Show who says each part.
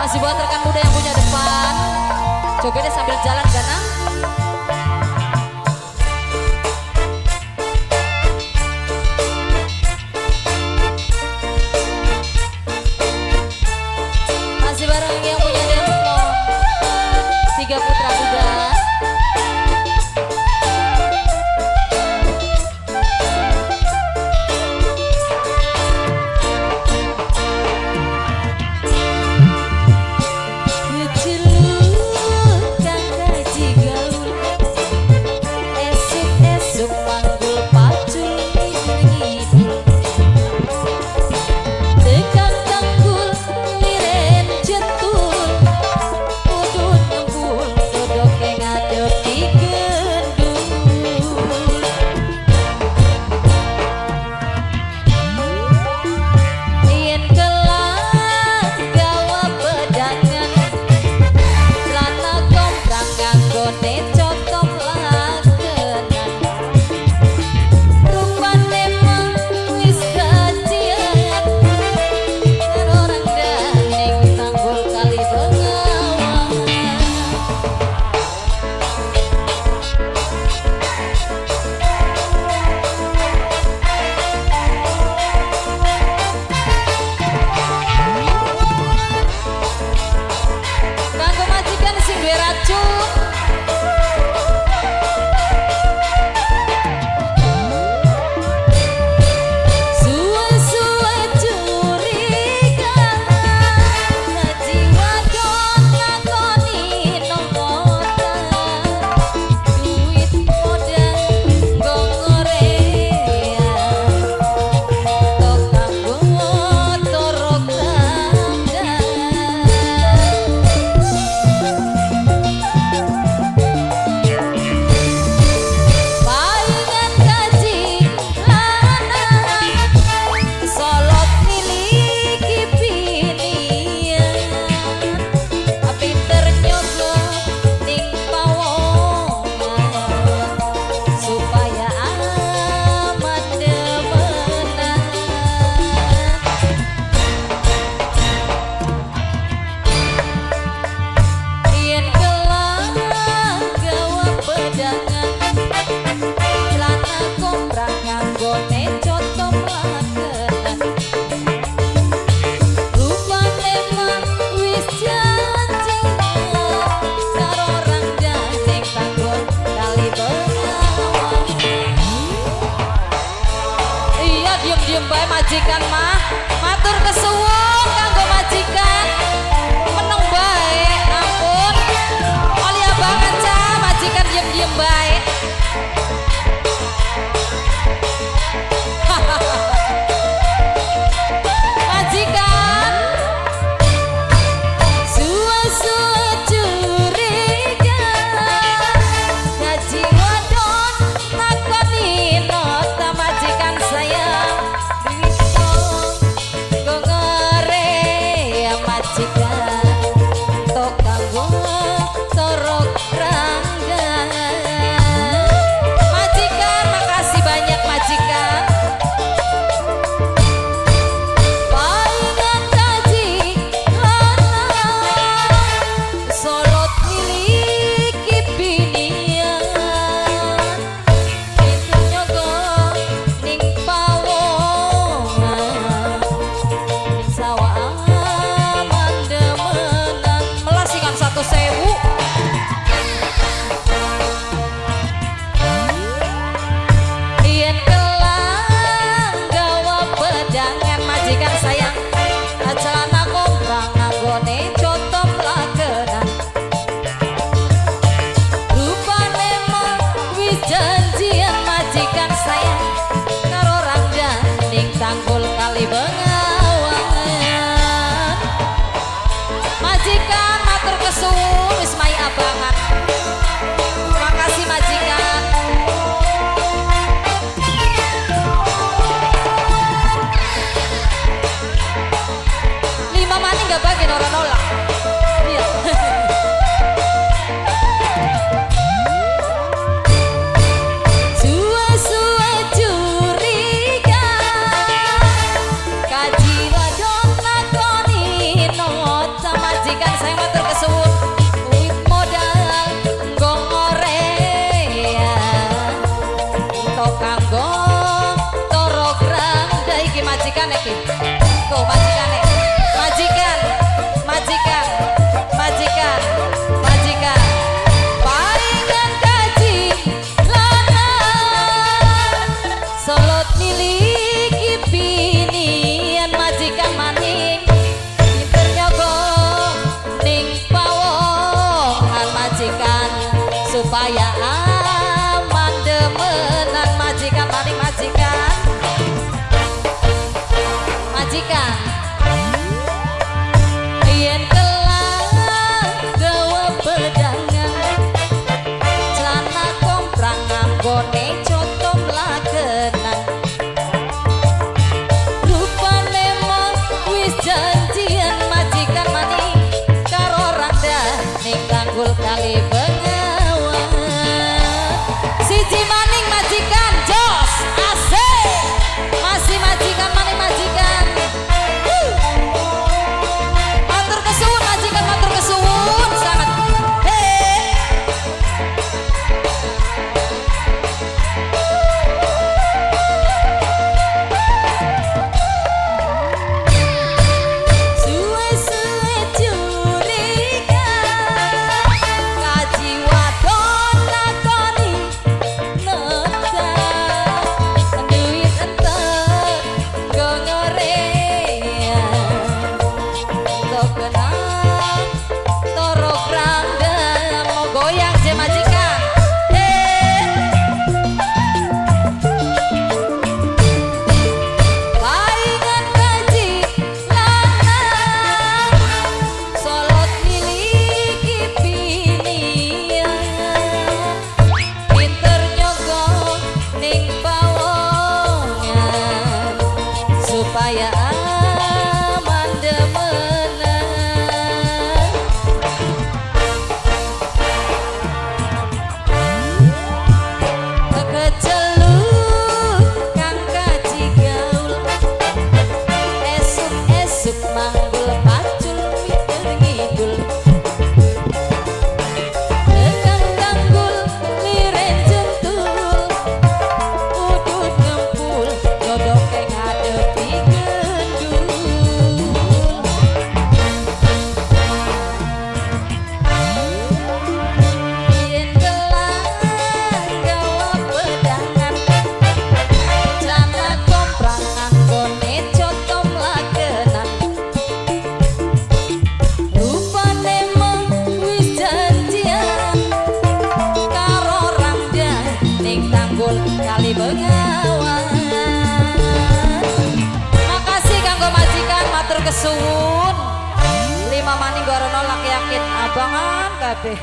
Speaker 1: Masih buat rekan muda yang punya depan. Jogetnya sambil jalan ganang. Masih bareng yang punya Demo 3 putra muda. Majikan mah matur kesuwun kanggo majikan meneng bae ampun olia banget cah majikan diem-diem bae. Majikan suwe-suwe curiga gaji wadon takoni nota majikan saya majikan tok kanggo torok ranggan. Majikan iki. Tuh majikane. Majikan, majikan, majikan, majikan. Paringan kaji lanang solot miliki binian majikan maning pinter nyogo ning pawongan majikan supaya aman demenan majikan maning majikan majikan yen kelak gawa pedangan celana komprang nganggone coto mlakenan rupane mong wis janjian majikan maning karo randa ning tanggul kali Bengawan. Siji maning majikan jos asik masih majikan maning majikan. Wuh. Matur kesuwun majikan, matur kesuwun sangat. Hei. Suwe-suwe curiga kaji wadon lakoni nedak duit entek nggo ngorean untuk kenang toro granda mau goyang je majikan. Hei. Paingan kaji lanang solot miliki binian pinter nyogo ning pawongan supaya aman demenan. Keceluk kang kaji gaul esuk-esuk manggul pacul miter ngidul tekan tanggul liren jentul udut ngempul jodoke ngadepi gendul. Yen kelak gawa pedangan celana komprang nganggone coto mlakenan rupane mung wis janjian karo randa ning tanggul kali Bengawan. Makasih kanggo majikan, matur kesuwun. Lima maning gorono laki yakin abangan kabeh.